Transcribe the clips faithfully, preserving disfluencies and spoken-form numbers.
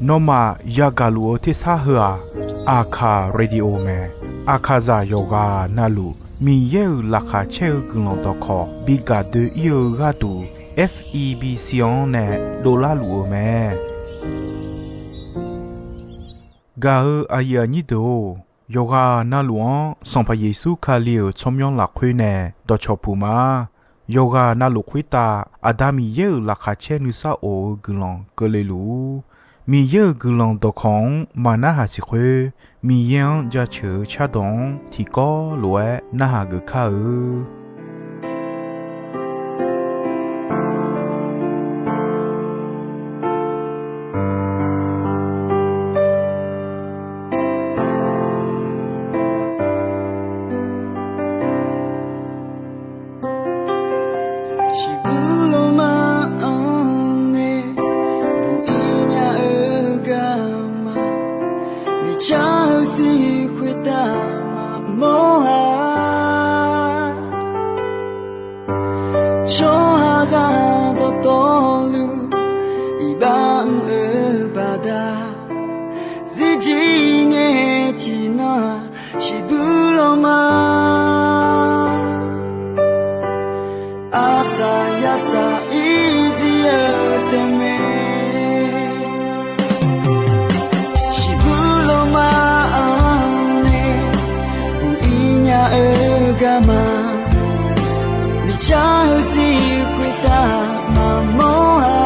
Nawmaf yagaq luf-eu tersar heu-aq, Aqkaq Radio mae. Aqkaqzaq yawqghaq navluf Miqyaer-euq laqkhaq caer-eu guiqlanq dawqkawq bi gaq doe-ir-eu gharduq, F E B C-anr nae dovlar luf-eu mae. Gaq-eu aqyuif aqnyir deuq-or, yawqghaq navluf-anr Sanqpaq Yeqsur Kali-euq tsawrmyanr lafkhoer nae dawqcawq puq ma. Yawqghaq navluf khoertav Aqda Miqyaer-euq laqkhaq caer nuisar of-eu guiqlanq keuvle luf-ur. Miqyaer-euq guiqlanq dawqkawq-anr maqnarhaq siq khoer, Miqyaer-anr jaceuq-eu cardawq-anr tiqkawv lof-aer narhaq geuf kar-eu. Shiqbuq lawma-anr nae buq-ir nya-eu garma, miqcar-eu zir khoertav maqmawr-a. Tsawrhaqzaq dawqtawvluf iqbax mr-eu baqda, zirjir ngae tiqnan-aq, shiqbuq lawma, arsaq yarsaq ir jir-eu taefmae. Shiqbuq lawma-anr nae buq-ir nya-eu garma, miqcar-eu zir khoertav maqmawr-a.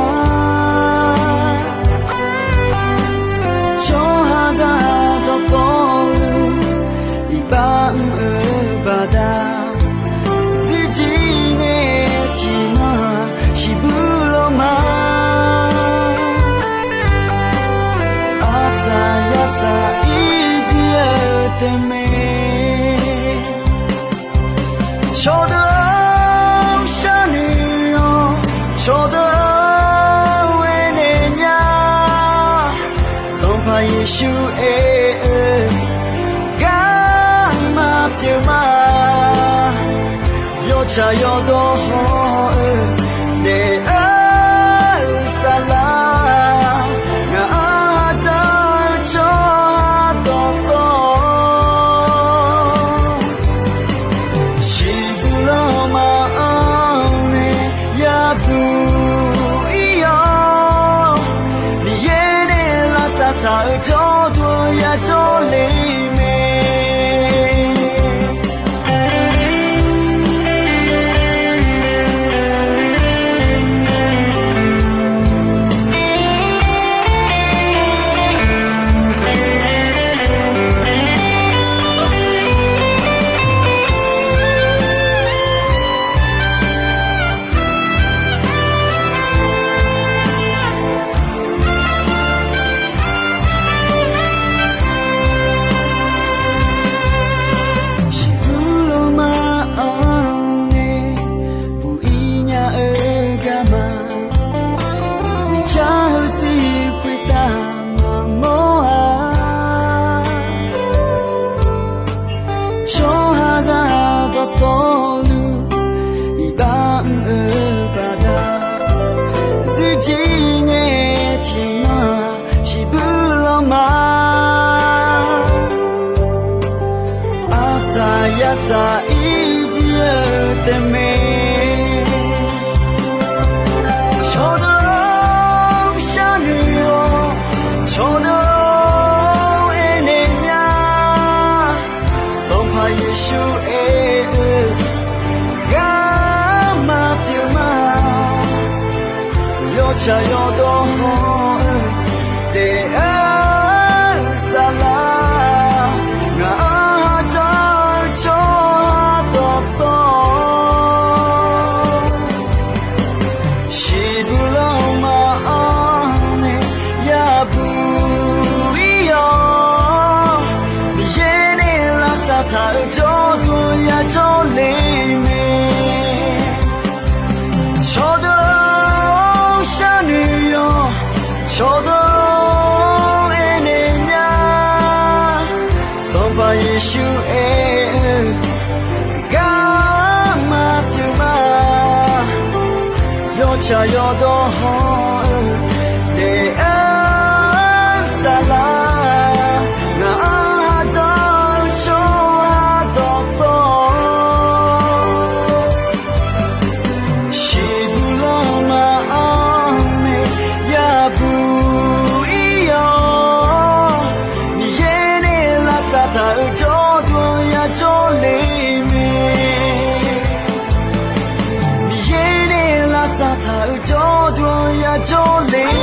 Tsawrhaqzaq dawqtawvluf iqbax mr-eu baqda, zirjir ngae tiqnan-aq, shiqbuq lawma, arsaq yarsaq ir jir-eu taefmae. Cawqdeuq-or, sharnoeq-awr, cawqdeuq-or, aernaeq nya. Sanqpaq Yeqsur aer-eu garma pyeuf ma. Yawtsaq yawdawr haw-eu daef-eu saflar, ngaq-anr dzaq-eu tsawrhaq dawqtawv, shiqbuq lawma-anr nae yabuq ir-awr, Miqyaer nae lavsav taq-euq jawrduq yajawr le mae. Shiqbuq lawma-anr nae buq-ir nya-eu garma, miqcar-eu zir khoertav maqmawr-a. Tsawrhaqzaq dawqtawvluf iqbax mr-eu baqda, zirjir ngae tiqnan-aq, shiqbuq lawma, arsaq yarsaq ir jir-eu taefmae. Cawqdeuq-or, sharnoeq-awr, cawqdeuq-or, aernaeq nya. Sanqpaq Yeqsur aer-eu garma pyeuf ma. Yawtsaq yawdawr haw-eu daef-eu saflar, ngaq-anr dzaq-eu tsawrhaq dawqtawv, shiqbuq lawma-anr nae yabuq ir-awr, Miqyaer nae lavsav taq-euq jawrduq yajawr le mae. Cawqdeuq-or, sharnoeq-awr, cawqdeuq-or, aernaeq nya. Sanqpaq Yeqsur aer-eu garma pyeuf ma. Yawtsaq yawdawr haw-eu Aer-eu saflar, ngaq-anr haq dzawr-eu tsawrhaq dawqtawv, shiqbuq lanma-anr nae yabuq ir-awr, Miqyaer nae lavsav taq-euq jawrduq-anr yajawr le mae. Miqyaer nae lavsav taq-euq jawrduq-anr yajawr le mae.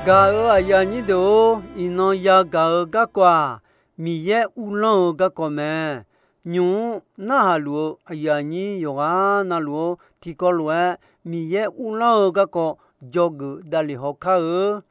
Gaq-euq aqyuif aqnyir deuq-or, iqnan yagaq-eu garkawv-aq, Miqyaer uvlanr-eu garkawv mae. Nymq-mr narhaq luf-eu aqyuif aqnyir yawqghaq navluf-or, tiqkawv lof-aer Miqyaer uvlanr-eu garkawv dzawgeuf davlef haw kar-eu.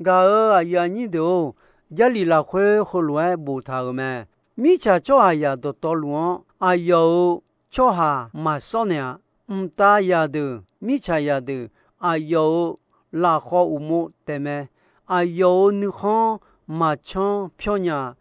Gaq-euq aqyuif aqnyir deuq-or, Jarlif lafkhoer heulof-aer boftaq-euq mae. Mirtsaq tsawrhaqzaq dawqtawvluf-anr aqyawf-euq tsawrhaq maqsawr naeq-aq, mqtav zaqdeuq, mirtsaq zaqdeuq, aqyawf-euq lafkhawv uqmov taef mae. Aqyawf-euq nuikhanr maqcanr pyawr nya-a.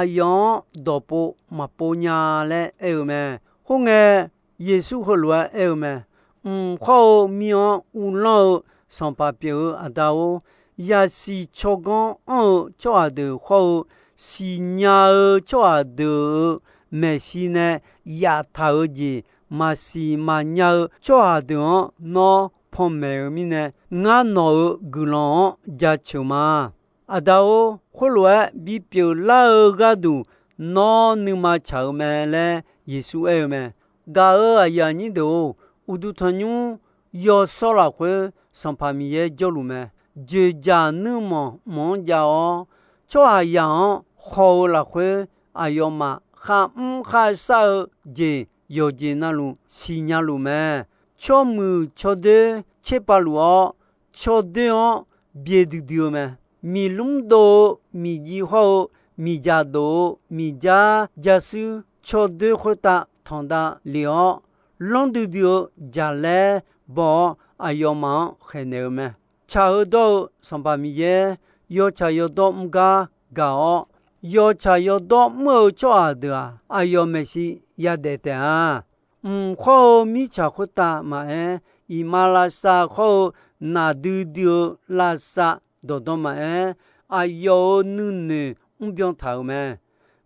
Aqyawf-anr dawqpov maqpov nya laer aer-eu mae. Khoerngae, Yeqsur heulof-aer aer-eu mae. Mq khawr-eu mir-anr uvlanr-eu Sanqpaq pyeuf-eu Aqda-or, yasiq tsawrganr anr-eu tsawrhaq deuq khawr-eu, siqnya-eu tsawrhaq deuq-euq maeqshi nae yaftaq-eu jeq maqsiq maqnya-eu tsawrhaq deuq-anr nawr panmaeq-eu mirnae, ngar nawq-euq guiqlanq-anr jaceuq ma. Aqda-or, khoerlof-aer bipyeuf lar-eu gharduq nawr nuima tsaq-eu mae laer Yeqsur aer-eu mae. Gaq-euq aqyuif aqnyir deuq-or, uqduq tanqnymr yawshawr lafkhoer Sanqpaq Miqyaer jawrluf mae. Dzoeqdzaq nuirmanq mq-anr jav-awr, tsawrhaqzaq-anr haw-eu lafkhoer aqyawfmaf kharmr kharshar-eu jeq yawqjeq navluf siqnya luf mae. Tsawrmuiq tsawrdoer tserpav luf-awr, tsawrdoer-anr bye duidui-eu mae. Miqlmr dov-eu miqjiv hawr-eu, miqdzaq dov-eu miqdzar jarshuir tsawrdoer khoertav tanqdav lef-awr, lanr duidui-eu jaqlaer baw-awr aqyawfmaf-anr khaeqnaeq-eu mae. Tsaq-eu dawr-eu Sanqpaq Miqyaer, yawtsaq yawdawr mr gar gaq-awr, yawtsaq yawdawr mr-eu tsawrhaq deuq-aq, aqyawf maeqshi yadaef taef-a. Mq khawr-eu mirtsaq khoertav maqaer, iqmalavshav khawr-eu naqdui dui-eu lavshav dawqdan maqaer, aqyawf-euq nuinoeq mrbyan taq-euq mae.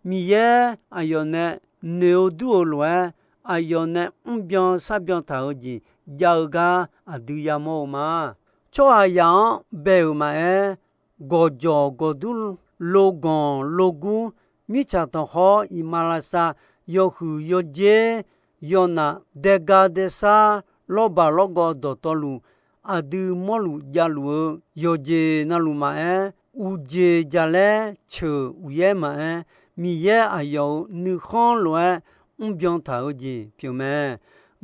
Miqyaer aqyawf nae noeq-eu dur-euq lof-aer, aqyawf nae mrbyan sharbyan taq-eu jeq jav-eu gar aqdui yamawr-eu ma. Tsawrhaqzaq-anr bae-euq maqaer, gawqjawq gawqdur, loganq logur, mirtsaq tanqkhawr, iqmalavshav, yawhuiq yawdzer, yawnaf, daega daesar, lawrbaq lawrgawv dawqtawvluf, aqdui mawrluf javluf-eu yawqjeq navluf maqaer, uqjeq jaqlaer ceuq uqyaer maqaer, Miqyaer aqyawf-euq nuikhanr lof-aer mrbyan taq-eu jeq pyeuf mae.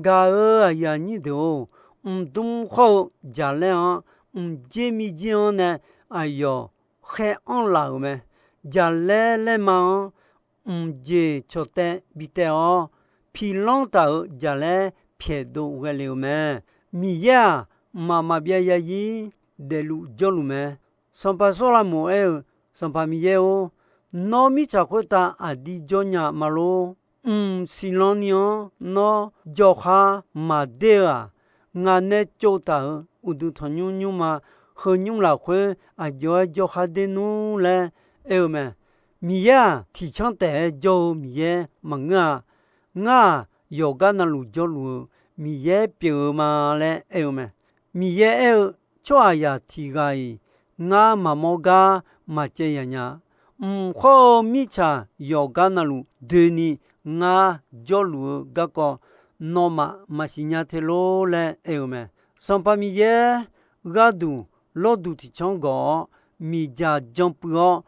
Gaq-euq aqyuif aqnyir deuq-or, mqdmr khawr-eu jaqlaer-anr, mqjer mirjer-anr nae aqyawf khaer anr laf-euq mae. Jaqlaer laerma-anr mqjeq cawqtaev bi taev-awr, pilanr taq-euq jaqlaer pyaeqdov ghae le-euq mae. Miqyaer-aq, mqmaq maqbyav yazir daefluf jawrluf mae. Sanqpaq Sawrlavmof aer-eu, Sanqpaq Miqyaer-or, nawr mirtsaq khoertav aqdir jawr nya ma lor. Mq siqlan ni-anr nawr jawrkhar maqder-eu-aq, ngaq nae tsovtaq-euq uqduq tanqnymr nymrma heu nymr lafkhoer aqjox-aer jawrkhar der nmr laer aer-eu mae. Miqyaer-aq, tiqcanr taef-aer jawr-eu Miqyaer maqngeur-a. Ngar-aq, yawqgar navluf jawrluf-eu Miqyaer pyeuf-eu ma laer aer-eu mae. Miqyaer aer-eu, tsawrhaqzaq tiq ghaq-iq ngar maqmawr gar maqcaev yaq nya. Mq khawr-eu mirtsaq yawqgar navluf doeni ngar jawrluf-eu garkawv nawmaf maqsiq nya te lor laer aer-eu mae. Sanqpaq Miqyaer gharduq lawrduq tiqcanr gawq-awr, miqdzaq janpuiv-awr,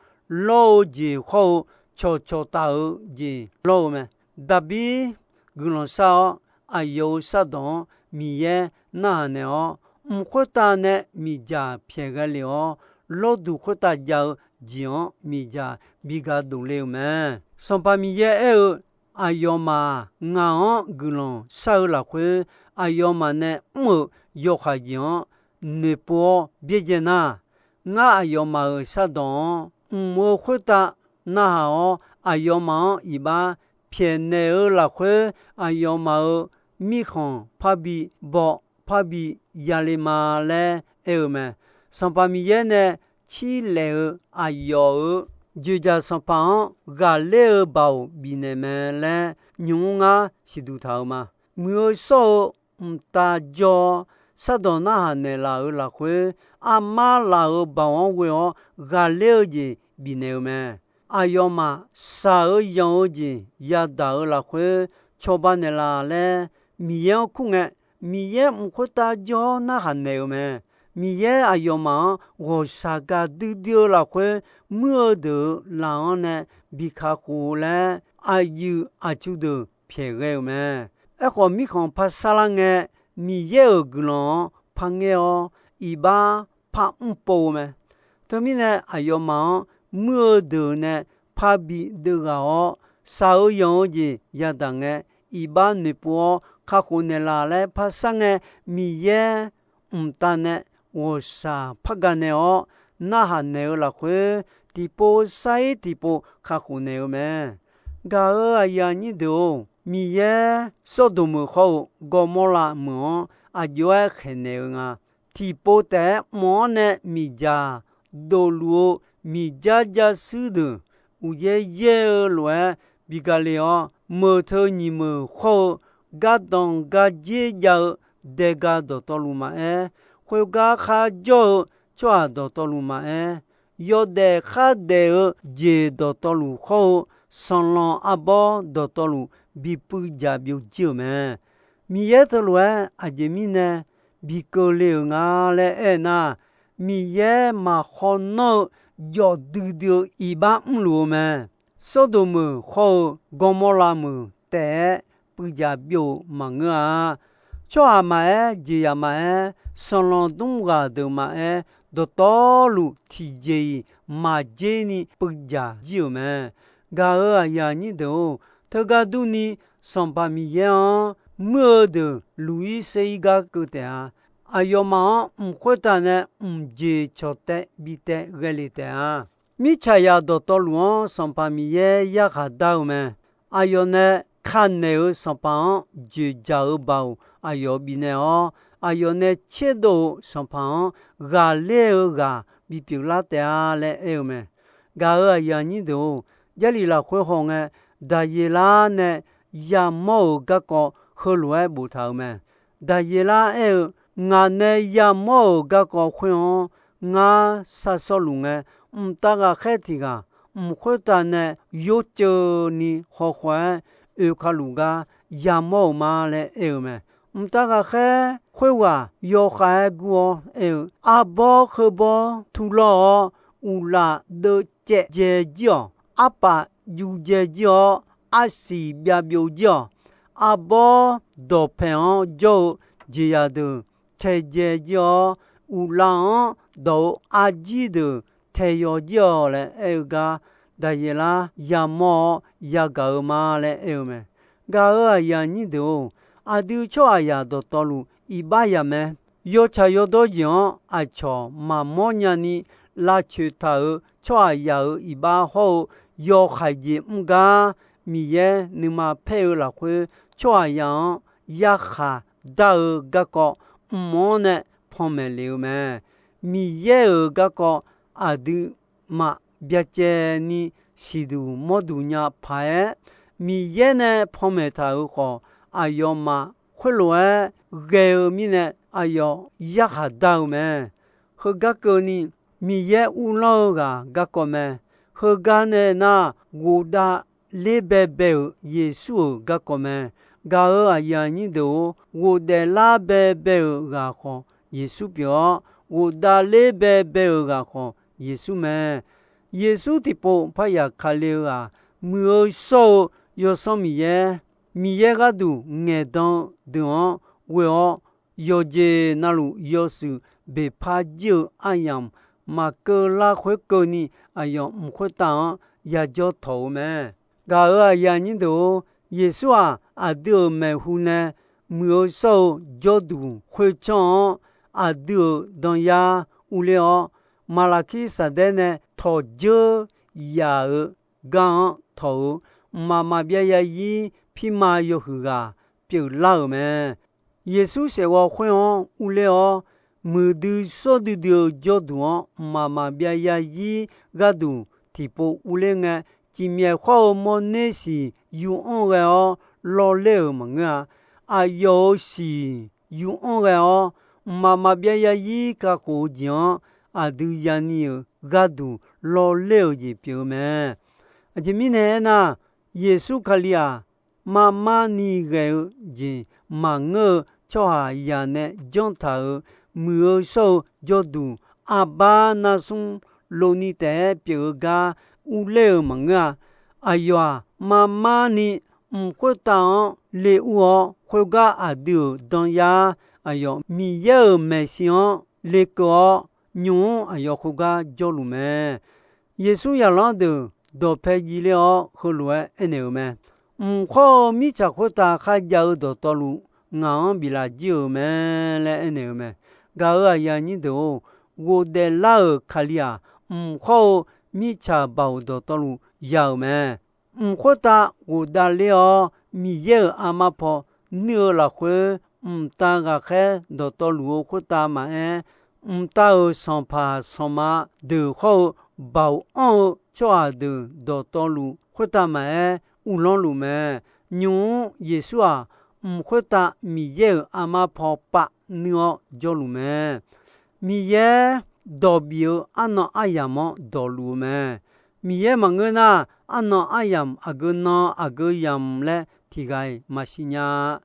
lawr-eu jeq khawr-eu cawqcawq taf-eu jeq lawr-eu mae. Daqbir guiqlanq shar-awr, aqyawf-euq shardawq-anr Miqyaer narhaq naeq-awr, mq khoertav nae miqdzaq pyaeq ghae lef-awr, lawrduq khoertav jav-eu jeq-anr miqdzaq bi gaq dof le-euq mae. Sanqpaq Miqyaer aer-eu, aqyawfmaf ngaq-anr guiqlanq shar-eu lafkhoer, aqyawfmaf nae mr-euq yawhaiq jeq-anr noeqpov-awr byaerdzae nar, ngar aqyawfmaf-euq shardawq-anr mq-eu khoertav narhaq-awr, aqyawfmaf-anr iqbax pyaeqnaeq-eu lafkhoer, aqyawfmaf-euq mirkhanq parbi baw parbi yale ma laer aer-eu mae. Sanqpaq Miqyaer nae cirlaef-eu aqyawf-euq dzoeqdzaq sanqpaq-anr ghaqler-eu baoq bifnaeq mae laer nymq-mr ngar siqduq taq-eu ma. Muiq-eu shawr-eu mqtav jawr-awr, shardawq narhaq naeqlaf-euq lafkhoer, armar laf-euq baoq-anr ghoe-awr ghaqler-eu jeq bifnaeq-eu mae. Aqyawfmaf shaq-eu yanq-eu jeq yadaq-eu lafkhoer, cawba naeqlaf laer Miqyaer-anr kur ngae, Miqyaer mq khoertav jawr-awr narhaq naeq-eu mae. Miqyaer aqyawfmaf-anr ghawqshaq gaqdui dui-eu lafkhoer, muir-eu deuq-euq laf-anr nae bi kakhof-eu laer, aqyuif aqtsu deuq pyaeq ghae-euq mae. Aerkhawf, mirkhanq par sarlar ngae, Miqyaer-euq guiqlanq-anr parngaer-awr, iqbax par mr pov-eu mae. Teumirnae, aqyawfmaf-anr muir-eu deuq nae parbi deuvghaq-awr, shaq-eu yanq-eu jeq yadaq ngae, iqbax noeqpov-awr kakhof naeqlaf laer par sar ngae, Miqyaer mqtav nae ghawqshaq par gaqnaeq-awr, narhaq naeq-eu lafkhoer, tiqpov sar-ir tiqpov kakhof naeq-eu mae. Gaq-euq aqyuif aqnyir deuq-or, Miqyaer Sawrdoq meuq hawr-eu Gawrmawrlav meuq-anr aqjox-aer khaeqnaeq-eu nga. Tiqpov taef-aer mq-anr nae miqdzaq dofluf-eu miqdzar dzarshuir deuq uqyaer yaer-eu lof-aer bi gale-awr, meuq teu nyiq meuq hawr-eu gardanq gardzer jav-eu daega dawqtawvluf maqaer, khoergar kharjawr-eu tsawrhaq dawqtawvluf maqaer, yawdaef khardaef-eu jeq dawqtawvluf hawr-eu sanqlanq arbawr dawqtawvluf bi puiv dzaq byovjir-euq mae. Miqyaer teulof-aer aqjeq mirnae bi keuvle-euq nga laer aernar, Miqyaer maqhaw nanr-eu jawf duidui-eu iqbax mrluf-eu mae. Sawrdoq meuq hawr-eu Gawrmawrlav meuq taef-aer puiv dzaq byov-eu maqngeur-a. Tsawrhaq maqaer, jeqzaq maqaer, sanqlanq dmr ghaq deuq maqaer, dawqtawvluf tiqjeq-iq maqdzer ni puiv dzaq jir-euq mae. Gaq-euq aqyuif aqnyir deuq-or, teugar durni, Sanqpaq Miqyaer-anr muir-eu deuq luq-ir ser-ir gar keuv taef-a. Aqyawfmaf-anr mq khoertav nae mqjeq cawqtaev bi taev ghae le taef-a. Mirtsaqzaq dawqtawvluf-anr Sanqpaq Miqyaer yarkhaq dar-eu mae. Aqyawf nae kanaeq-eu Sanqpaq-anr dzoeqdzaq-eu baoq aqyawf bifnaeq-awr, aqyawf nae tserdov-eu Sanqpaq-anr ghaqler-eu ghaq bipyeuf lar taef-a laer aer-eu mae. Gaq-euq aqyuif aqnyir deuq-or, Jarlif lafkhoer hawngae, Daqyeqlar nae yamawr-euq garkawv heulof-aer boftaq-euq mae. Daqyeqlar aer-eu, Ngaq nae yamawr-euq garkawv khoer-anr ngar sar sawrluf ngae, mqtav ghaqkhaer tiq ghaq mq khoertav nae yorceuvni hawkhaw-aer oeka luf gar yamawr-euq ma laer aer-eu mae. Mqtav ghaqkhaer khoerghaq yawkhav-aer gur-awr aer-eu, arbawr heubawr tulawr-awr, uqlaf deuvcaev dzae jir-awq. Arpaf juv dzae jir-awr, arsiq byav byov jir-awq. Arbawr dawqpaeq-anr jawr-eu jeqzaq deuq taedzae jir-awr, uqlaf-anr dawq-eu arjir deuq taeyaw jir-awq laer aer-eu gar, Daqyeqlar yamawr-awr yagaq-eu ma laer aer-eu mae. Gaq-euq aqyuif aqnyir deuq-or, aqdui tsawrhaqzaq dawqtawvluf iqbax yamq mae. Yawtsaq yawdawr jeq-anr aqcawq maqmawr nyani lavcoeq taq-euq tsawrhaqzaq-euq iqbax hawr-eu yawhaiq jeq mr gar, Miqyaer nuima paer-eu lafkhoer tsawrhaqzaq-anr yarkhaq dar-eu garkawv mq-anr nae panmaeq lef-eu mae. Miqyaer-euq garkawv aqduimaf byacaevni siqduq mawrduq nya paq-aer, Miqyaer nae panmaeq taq-euq khawf, aqyawfmaf khoerlof-aer ghae-eu mirnae aqyawf yarkhaq dar-eu mae. Heugar keuvni, Miqyaer uvlanr-eu ghaq garkawv mae. Heugar nae nar, ghofdav ler baebae-euq Yeqsur-euq garkawv mae. Gaq-euq aqyuif aqnyir deuq-or, ghofdaef lar baebae-euq ghaq khawf Yeqsur pyeuf-awr, ghofdav ler baebae-euq ghaq khawf Yeqsur mae. Yeqsur tiqpov parya kale-eu ghaq, muiq-eu shawr-eu Yawsanr Miqyaer, Miqyaer gharduq ngaeqdan-eu deuq-anr ghoe-awr, yawqjeq navluf yawshuif beqpar jir-eu aryamq maqkeuv lar khoerkeuvni, aqyawf mq khoertav-anr yajawr tawq-eu mae. Gaq-euq aqyuif aqnyir deuq-or, Yeqsur-aq, aqdui-euq maeqhu nae muiq-eu shawr-eu jawrduq khoertsanr-anr aqdui-euq danyar urler-awr, Maqlaqkir Saqdaer nae tawqdzeur yaq-euq gar-anr tawq-euq mqmaq maqbyav yarzir pirma yawhuiq ghaq pyeuflar-euq mae. Yeqsur saeqghawv khoer-anr urler-awr, muiqdui sawr duidui-eu jawrduq-anr mqmaq maqbyav yarzir gharduq tiqpov urler ngae, cifmyaef khawr-eu mawrner siq yuranr ghae-awr lawrler-euq maqngeur-a. Aqyawf-euq siq yuranr ghae-awr, mqmaq maqbyav yarzir kakhof-eu jeq-anr aqdui yani-euq gharduq lawrler-euq jeq pyeuf-eu mae. Aqjeq mirnae aernar, Yeqsur Kali-aq, marmar ni ghae-eu jeq maqngeur-eu tsawrhaqzaq nae janr taq-euq muiq-eu shawr-eu jawrduq arbar narsmr lov ni taef-aer pyeuf-eu gar urler-euq maqngeur-a. Aqyawf-aq, marmar ni mq khoertav-anr le ur-awr, khoergar aqdui-euq danyar aqyawf Miqyaer-euq maeqshi-anr lekeuv-awr, nymq-mr aqyawf khoergar jawrluf mae. Yeqsur zaqlanr deuq dawqpae jiv ler-awr, heulof-aer aernaeq-euq mae. Mq khawr-eu mirtsaq khoertav kharjav-eu dawqtawvluf, ngaq-anr biflaf jir-euq mae laer aernaeq-euq mae. Gaq-euq aqyuif aqnyir deuq-or, ghofdaef lar-euq Kali-aq, mq khawr-eu mirtsaq baoq dawqtawvluf ya-euq mae. Mq khoertav ghofdav ler-awr, Miqyaer-euq armar paw nuir-eu lafkhoer, mqtav ghaqkhaer dawqtawvluf-eu khoertav maqaer, mqtav-euq sanqpaq sanqma deuq khawr-eu baoq anr-eu tsawrhaq deuq dawqtawvluf khoertav maqaer, uvlanr luf mae. Nymq-mr Yeqsur-aq, mq khoertav Miqyaer-euq armar paw pav nuir-awr jawrluf mae. Miqyaer dawq bif-eu arnan aryamq-anr dawqluf-eu mae. Miqyaer maqngeur nar, arnan aryamq aqgeu nan aqgeu yamq laer tiq ghaq-iq maqsiq nya-a.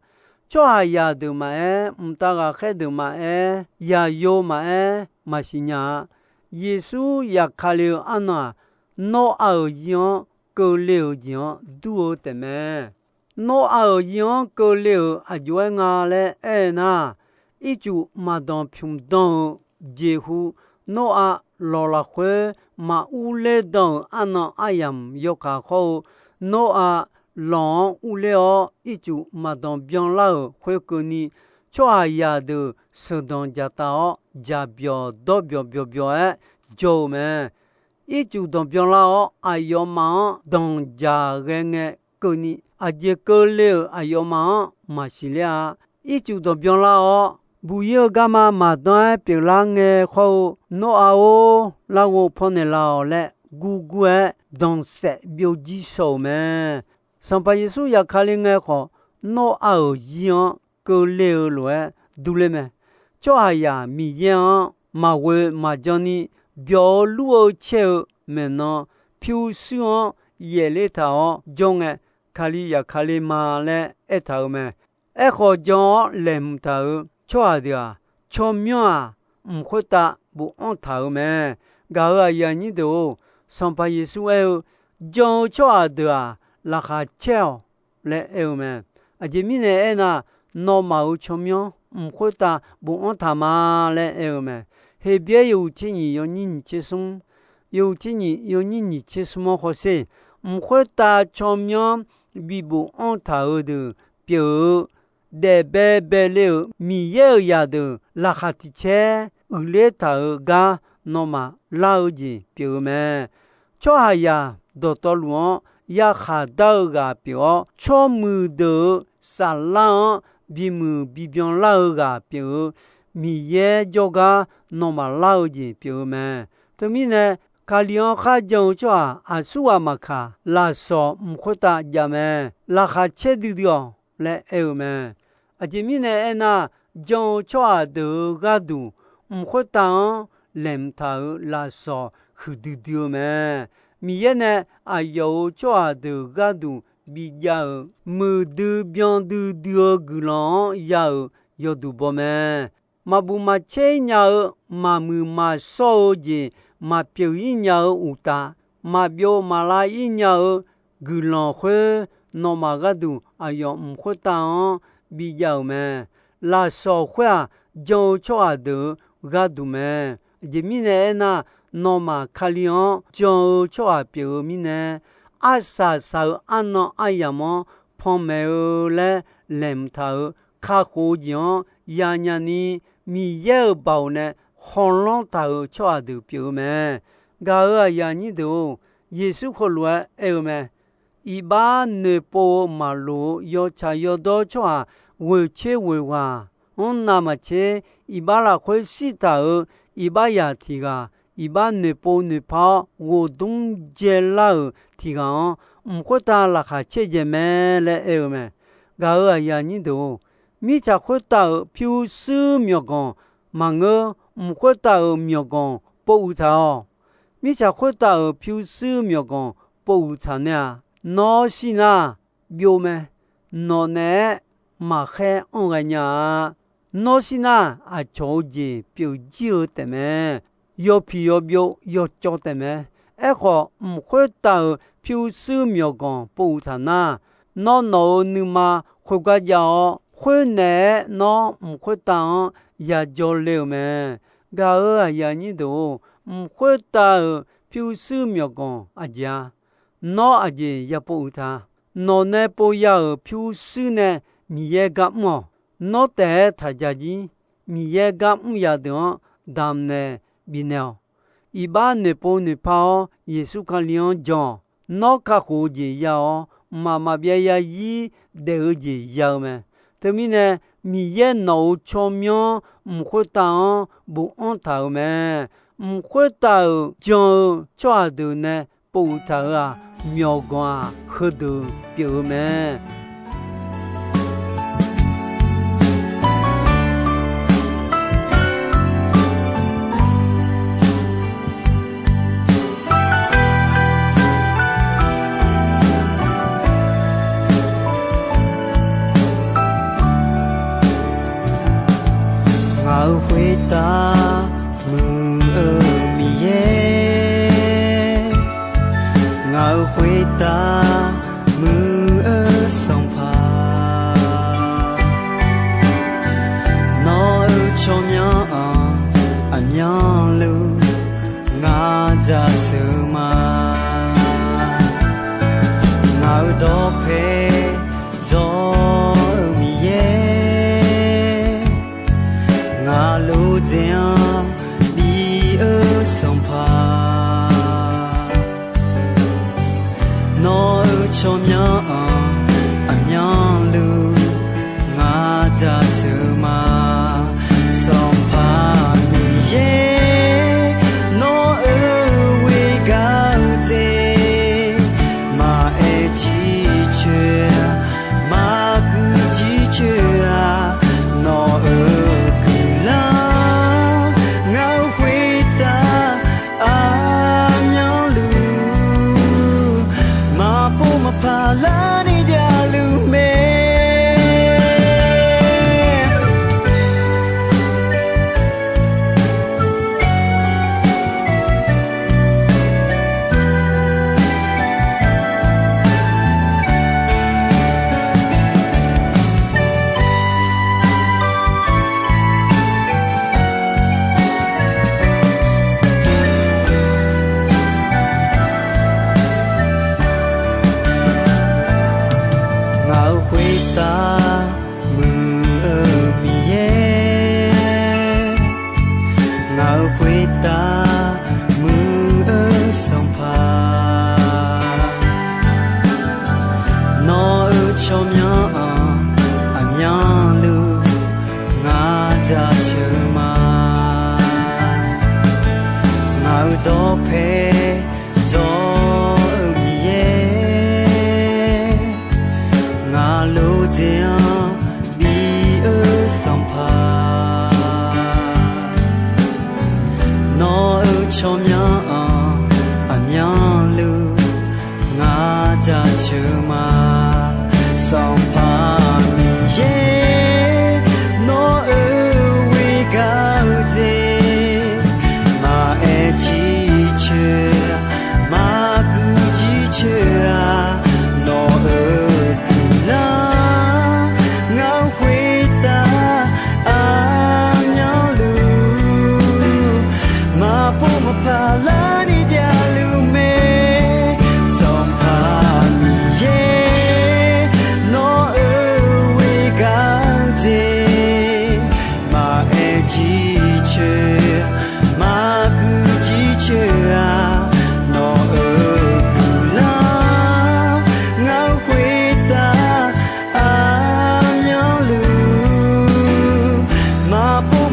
Tsawrhaqzaq deuq maqaer, mqtav ghaqkhaer deuq maqaer, yaqyo maqaer maqsiq nya-a. Yeqsur zafkale-eu arnan-aq, Nawrav-euq zir-anr keuvle-euq jeq-anr dur-eu taefmae. Nawrav-euq zir-anr keuvle-euq aqjox-aer nga laer aer-eu nar, ircuf maqdanq pymq dan-eu jeqhu, Nawrav lawq lafkhoer maqurler dan-euq arnan aryamq yawkaq khawr-eu, Nawrav lawq-anr urler-awr ircuf maqdanq byanlar-euq khoerkeuvni, tsawrhaqzaq deuq sheuqdanq dzaqtaf-awr, dzaqbyawq dawrbyawq byawqbyawq-aer jawr-eu mae. Ircuf danqbyan lar-awr, aqyawfmaf-anr danqdzaq ghae ngae keuvni, aqjeq keuvle-euq aqyawfmaf-anr maqsiq ler-a. Ircuf danqbyan lar-awr, buq-ir-eu garma maqdan-aer pyeuflar ngae khawr-eu, Nawrav-or, larghov pawnaeq laf-awq laer gurgur-aer danqsaef byovjir shaw-euq mae. Sanqpaq Yeqsur zafkale ngae khawf, Nawrav-euq zir-anr keuvle-eu lof-aer durler mae. Tsawrhaqzaq Miqyaer-anr maqghoe maqjan ni, byawq-eu lur-eu caer-eu maeqnan pyurshuir-anr yaefler taq-awr jawr ngae, Kali zafkale ma laer aertaq-euq mae. Aerkhawf, jan-awr laeqhmq taq-euq tsawrhaq deuq-aq, tsawrmyanr-aq, mq khoertav bofanr taq-euq mae. Gaq-euq aqyuif aqnyir deuq-or, Sanqpaq Yeqsur aer-eu, Jan-eu tsawrhaq deuq-aq, laqkhaq caer-awq laer aer-eu mae. Aqjeq mirnae aernar, nawmaf-euq tsawrmyanr mq khoertav bofanr taq ma laer aer-eu mae. Heqbyaer yawhuiq tser nyiq yawnyir nyiq tser smr, yawhuiq tser nyiq yawnyir nyiq tser smr-anr hawsher, mq khoertav tsawrmyanr bibofanr taq-euq deuq pyeuf-eu, daef baebae le-euq Miqyaer-euq zaqdeuq laqkhaq tiq caer uiqler taq-euq gar nawmaf lar-eu jeq pyeuf-eu mae. Tsawrhaqzaq dawqtawvluf-anr yarkhaq dar-eu ghaq pyeuf-awr, tsawrmuiq deuq-euq saflar-anr bimuiq bibyan lar-eu ghaq pyeuf-eu Miqyaer jawrgar nawmaf lar-eu jeq pyeuf-eu mae. Teumirnae, Kali-anr kharjan-eu tsawrhaq aqsurghaq maqkaq, lafsawq mq khoertav jav mae. Laqkhaq caer duidui-awq laer aer-eu mae. Aqjeq mirnae aernar, jan-eu tsawrhaq deuq-euq gharduq mq khoertav-anr laeqhmq taq-euq lafsawq huiqdui dui-eu mae. Miqyaer nae aqyawf-euq tsawrhaq deuq gharduq bijav-euq muiqdui byandui dui-eu guiqlanq-anr ya-euq yawduq baw mae. Maqbuq maqcaer-ir nya-eu, maqmuiq maqshawr-eu jeq maqpyeuf-ir nya-eu uqtaf, maqbyov maqlav-ir nya-eu guiqlanq khoer, nawmaf gharduq aqyawf mq khoertav-anr bijav-euq mae. Lafsawq khoer-aq, jan-eu tsawrhaq deuq-euq gharduq mae. Aqjeq mirnae aernar, nawmaf Kali-anr jan-eu tsawrhaq pyeuf-eu mirnae, arsaq saq-eu arnan aryamq-anr panmaeq-eu laer laeqhmq taq-euq kakhof-eu jeq-anr yanya ni, Miqyaer-euq baoq nae khawlanr taq-euq tsawrhaq deuq pyeuf-eu mae. Gaq-euq aqyuif aqnyir deuq-or, Yeqsur heulof-aer aer-eu mae. Iqbax noeqpov-eu maqloq-eu yawtsaq yawdawr tsawrhaq ghoeqtser ghoeqghaq-anr navmaqtser, iqbax lafkhoer shirtaq-euq iqbax zaq tiq ghaq, iqbax noeqpov noeqpar-awr ghoqdmr dzaelar-euq tiq ghaq-anr, mq khoertav laqkhaq caerdzae mae laer aer-eu mae. Gaq-euq aqyuif aqnyir deuq-or, mirtsaq khoertav-euq pyurshuir myawqganq maqngeur, mq khoertav-euq myawqganq povuiq taq-awq. Mirtsaq khoertav-euq pyurshuir myawqganq povuiq taq nae-aq, nawr shir nar, byov mae. Nawq naeq-aer maqkhaer anr ghae nya-a. Nawr shir nar, aqcawq-eu jeq pyeuf jir-eu taefmae. Yawpiq yawbyov yawcawv taefmae. Aerkhawf, mq khoertav-euq pyurshuir myawqganq povuiq taq nar, nawr nawq-euq nuima khoergar jav-awr, khoernaeq-aer nawr mq khoertav-anr yajawr le-euq mae. Gaq-euq aqyuif aqnyir deuq-or, mq khoertav-euq pyurshuir myawqganq aqjeq-a? Nawr aqjeq ya povuiq ta? Nawq nae pov ya-euq pyurshuir nae Miqyaer gar mr-awq. Nawr taef-aer taq ja jir. Miqyaer gar mr ya deuq-anr damq naeq bifnaeq-awq. Iqbax noeqpov noeqpar-awr Yeqsur Kali-anr jan-awq. Nawr kakhof-eu jeq ya-awr, mqmaq maqbyav zarzir daef-eu jeq ya-eu mae. Teumirnae, Miqyaer nawq-euq tsawrmyanr mq khoertav-anr bofanr taq-euq mae. Mq khoertav-euq jan-eu tsawrhaq deuq nae povuiq taq-euq-aq, myawqganq-aq heudeuq pyeuf-eu mae. Ngaq-euq khoertav muiq-eu Miqyaer, ngaq-euq khoertav muiq-eu Sanqpaq, nawq-euq tsawrmyanr-anr aqmyanluf ngar jaceuq ma. Ngaq-euq dawqpae dzawr-eu Miqyaer, ngaq lof dzaeq-anr bi-eu Sanqpaq, nawq-euq tsawrmyanr-anr aqmyanluf ngar jaceuq ma. Sanqpaq Miqyaer, nawq-euq ghoegaq-eu jeq maqaer jircoer-a, maqguiq jircoer-a, nawq-euq guiqlanq ngaq-euq khoertav aqmyanluf maqpov maqpar larni javluf mae. Ngaq-euq khoertav muiq-eu Miqyaer, ngaq-euq khoertav muiq-eu Sanqpaq, nawq-euq tsawrmyanr-anr aqmyanluf ngar jaceuq ma. Ngaq-euq dawqpae dzawr-eu Miqyaer, ngaq lof dzaeq-anr bi-eu Sanqpaq, nawq-euq tsawrmyanr-anr aqmyanluf ngar jaceuq ma. Sanqpaq Miqyaer, nawq-euq ghoegaq-eu jeq maqaer jircoer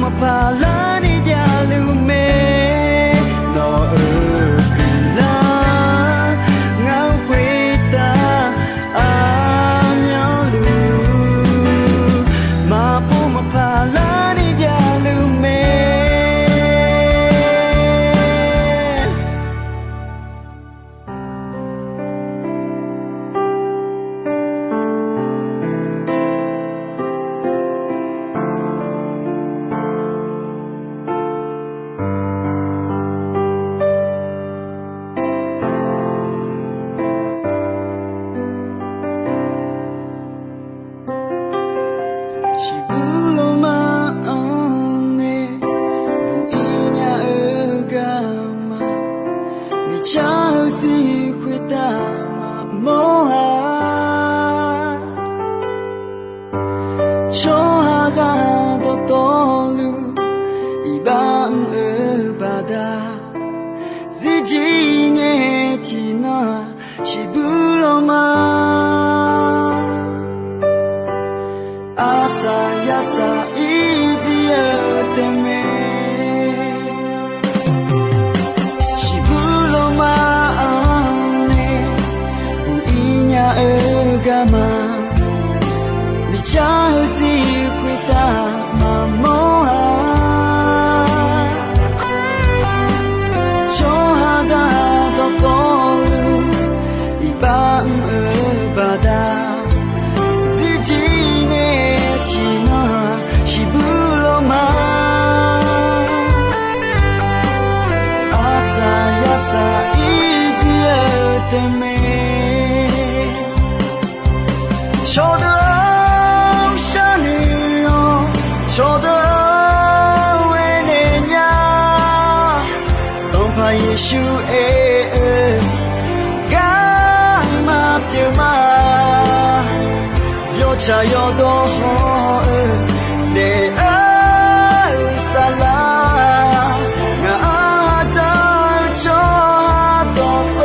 Maqpar larni javluf mae, nawq-euq guiqlanq ngar khoertav aqmyanluf, maqpov maqpar larni javluf mae. Shiqbuq lawma-anr nae buq-ir nya-eu garma, miqcar-eu siq khoertav maqmawr-a. Tsawrhaqzaq dawqtawvluf iqbax mr-eu baqda, zirjir ngae tiqnan-aq shiqbuq lawma. Arsaq yarsaq irjir-eu taef mae. Shiqbuq lawma-anr nae buq-ir nya-eu garma, miqcar-eu siq khoertav maqmawr-a. Tsawrhaqzaq dawqtawvluf iqbax mr-eu baqda, zirjir nae tiqnan-aq shiqbuq lawma. Arsaq yarsaq irjir-eu taef mae. Cawqdeuq-anr sharnoeq-awq, cawqdeuq-anr aernaeq nya. Sanqpaq Yeqsur aer-eu garma pyeuf ma. Yawtsaq yawdawr haw-eu daef-eu saflar, ngaq-anr dzaq-eu tsawrhaq dawqtawv,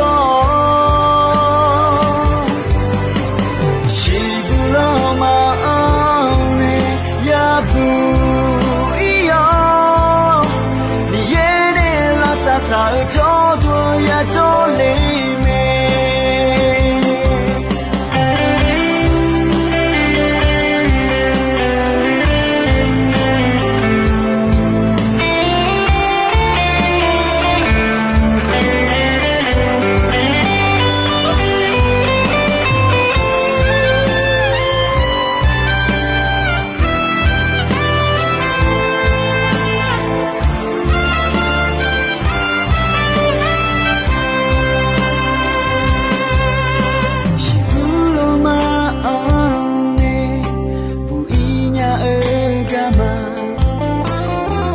shiqbuq lawma-anr nae yabuq-ir-awr, Miqyaer nae lavsav taq-eu jawrduq yajawr le mae. Shiqbuq lawma-anr nae buq-ir nya-eu garma,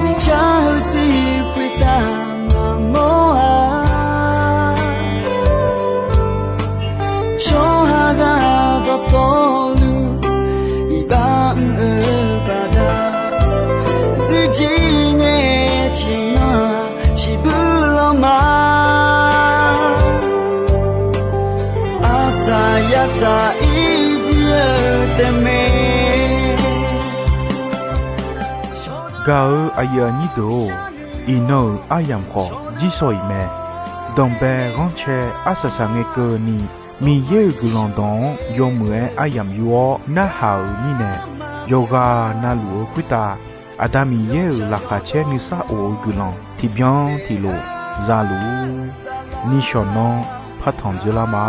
miqcar-eu siq khoertav maqmawr-a. Tsawrhaqzaq dawqtawvluf iqbax mr-eu baqda, zirjir ngae tiqnan-aq shiqbuq lawma. Arsaq yarsaq irjir-eu taef mae. Gaq-eu aqyuif aqnyir deuq-or, iqnan-euq aryamq khawf jirshaw-iq mae. Danqbae ghanrcae arsaq saqngae keuvni, Miqyaer-euq guiqlanq dawq-anr yawmuiq-aer aryamq yur-awr narhaq-euq mirnae, yawqghaq navluf-eu khoertav Aqda Miqyaer-euq laqkhaq caer nuisar of-eu guiqlanq tiqbyan tiqlof za luf-ur. Nishawq nanr partanq dzoerlar ma.